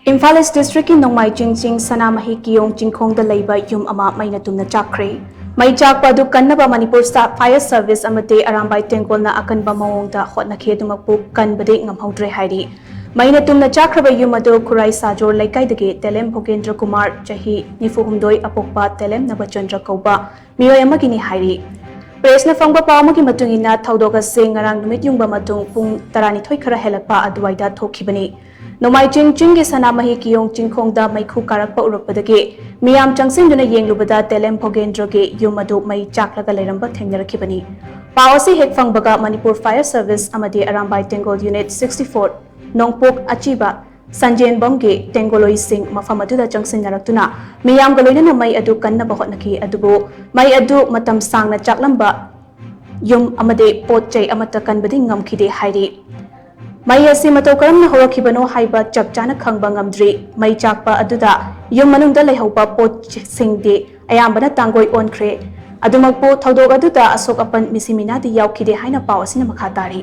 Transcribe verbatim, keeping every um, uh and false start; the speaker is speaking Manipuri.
ꯏꯝꯐꯥꯜ ꯏꯁ ꯗꯤꯁꯇ꯭ꯔꯤꯛꯀꯤ ꯅꯣꯡꯃꯥꯏ ꯆꯤꯡ ꯆꯤꯡ ꯁꯅꯥꯃꯍꯤ ꯀꯤꯌꯣꯡ ꯆꯤꯡꯈꯣꯡꯗ ꯂꯩꯕ ꯌꯨꯝ ꯑꯃ ꯃꯩꯅ ꯇꯨꯝꯅ ꯆꯥꯛꯈ꯭ꯔꯦ꯫ ꯃꯩ ꯆꯥꯛꯄ ꯑꯗꯨ ꯀꯟꯅꯕ ꯃꯅꯤꯄꯨꯔ ꯁꯥ-, ꯐꯥꯌꯔ ꯁꯔꯚꯤꯁ ꯑꯃꯗꯤ ꯑꯔꯥꯝꯕꯥꯏ ꯇꯦꯡꯒꯣꯜꯅ ꯑꯀꯟꯕ ꯃꯑꯣꯡꯗ ꯍꯣꯠꯅꯈꯤ, ꯑꯗꯨꯃꯛꯄꯨ ꯀꯟꯕꯗꯤ ꯉꯝꯍꯧꯗ꯭ꯔꯦ ꯍꯥꯏꯔꯤ꯫ ꯃꯩꯅ ꯇꯨꯝꯅ ꯆꯥꯛꯈ꯭ꯔꯕ ꯌꯨꯝ ꯑꯗꯨ ꯈꯨꯔꯥꯏ ꯁꯥꯖꯣꯔ ꯂꯩꯀꯥꯏꯗꯒꯤ ꯇꯦꯂꯦꯝ ꯚꯣꯒꯦꯟꯗ꯭ꯔ ꯀꯨꯃꯥꯔ, ꯆꯍꯤ ꯅꯤꯐꯨ ꯍꯨꯝꯗꯣꯏ, ꯑꯄꯣꯛꯄ ꯇꯦꯂꯦꯝ ꯅꯕꯆꯟꯗ꯭ꯔ ꯀꯧꯕ ꯃꯤꯑꯣꯏ ꯑꯃꯒꯤꯅꯤ ꯍꯥꯏꯔꯤ꯫ ꯄ꯭ꯔꯦꯁꯅ ꯐꯪꯕ ꯄꯥꯎ ꯑꯃꯒꯤ ꯃꯇꯨꯡ ꯏꯟꯅ, ꯊꯧꯗꯣꯛ ꯑꯁꯤ ꯉꯔꯥꯡ ꯅꯨꯃꯤꯠ ꯌꯨꯡꯕ ꯃꯇꯨꯡ ꯄꯨꯡ ꯇꯔꯥꯅꯤꯊꯣꯏ ꯈꯔ ꯍꯦꯜꯂꯛꯄ ꯑꯗꯨꯋꯥꯏꯗ ꯊꯣꯛꯈꯤꯕꯅꯤ꯫ ꯅꯣꯡꯃꯥꯏ ꯆꯤꯡ ꯆꯤꯡꯒꯤ ꯁꯅꯥꯃꯍꯤ ꯀꯤꯌꯣꯡ ꯆꯤꯡꯈꯣꯡꯗ ꯃꯩꯈꯨ ꯀꯥꯔꯛꯄ ꯎꯔꯛꯄꯗꯒꯤ ꯃꯤꯌꯥꯝ ꯆꯪꯁꯤꯟꯗꯨꯅ ꯌꯦꯡꯂꯨꯕꯗ ꯇꯦꯂꯦꯝ ꯚꯣꯒꯦꯟꯗ꯭ꯔꯒꯤ ꯌꯨꯝ ꯑꯗꯨ ꯃꯩ ꯆꯥꯛꯂꯒ ꯂꯩꯔꯝꯕ ꯊꯦꯡꯅꯔꯛꯈꯤꯕꯅꯤ꯫ ꯄꯥꯎ ꯑꯁꯤ ꯍꯦꯛ ꯐꯪꯕꯒ ꯃꯅꯤꯄꯨꯔ ꯐꯥꯌꯔ ꯁꯔꯚꯤꯁ ꯑꯃꯗꯤ ꯑꯔꯥꯝꯕꯥꯏ ꯇꯦꯡꯒꯣꯜ ꯌꯨꯅꯤꯠ sixty four, ꯅꯣꯡꯄꯣꯛ ꯑꯆꯤꯕ ꯁꯟꯖꯦꯟꯕꯝꯒꯤ ꯇꯦꯡꯒꯣꯂꯣꯏꯁꯤꯡ ꯃꯐꯝ ꯑꯗꯨꯗ ꯆꯪꯁꯤꯟꯅꯔꯛꯇꯨꯅ ꯃꯤꯌꯥꯝꯒ ꯂꯣꯏꯅꯅ ꯃꯩ ꯑꯗꯨ ꯀꯟꯅꯕ ꯍꯣꯠꯅꯈꯤ꯫ ꯑꯗꯨꯕꯨ ꯃꯩ ꯑꯗꯨ ꯃꯇꯝ ꯁꯥꯡꯅ ꯆꯥꯛꯂꯝꯕ ꯌꯨꯝ ꯑꯃꯗꯤ ꯄꯣꯠ ꯆꯩ ꯑꯃꯠꯇ ꯀꯟꯕꯗꯤ ꯉꯝꯈꯤꯗꯦ ꯍꯥꯏꯔꯤ꯫ ꯃꯩ ꯑꯁꯤ ꯃꯇꯧ ꯀꯔꯝꯅ ꯍꯧꯔꯛꯈꯤꯕꯅꯣ ꯍꯥꯏꯕ ꯆꯞ ꯆꯥꯅ ꯈꯪꯕ ꯉꯝꯗ꯭ꯔꯤ꯫ ꯃꯩ ꯆꯥꯛꯄ ꯑꯗꯨꯗ ꯌꯨꯝ ꯃꯅꯨꯡꯗ ꯂꯩꯍꯧꯕ ꯄꯣꯠꯁꯤꯡꯗꯤ ꯑꯌꯥꯝꯕꯅ ꯇꯥꯡꯒꯣꯏ ꯑꯣꯟꯈ꯭ꯔꯦ꯫ ꯑꯗꯨꯃꯛꯄꯨ ꯊꯧꯗꯣꯛ ꯑꯗꯨꯗ ꯑꯁꯣꯛ ꯑꯄꯟ ꯃꯤꯁꯤ ꯃꯤꯅꯥꯗꯤ ꯌꯥꯎꯈꯤꯗꯦ ꯍꯥꯏꯅ ꯄꯥꯎ ꯑꯁꯤꯅ ꯃꯈꯥ ꯇꯥꯔꯤ꯫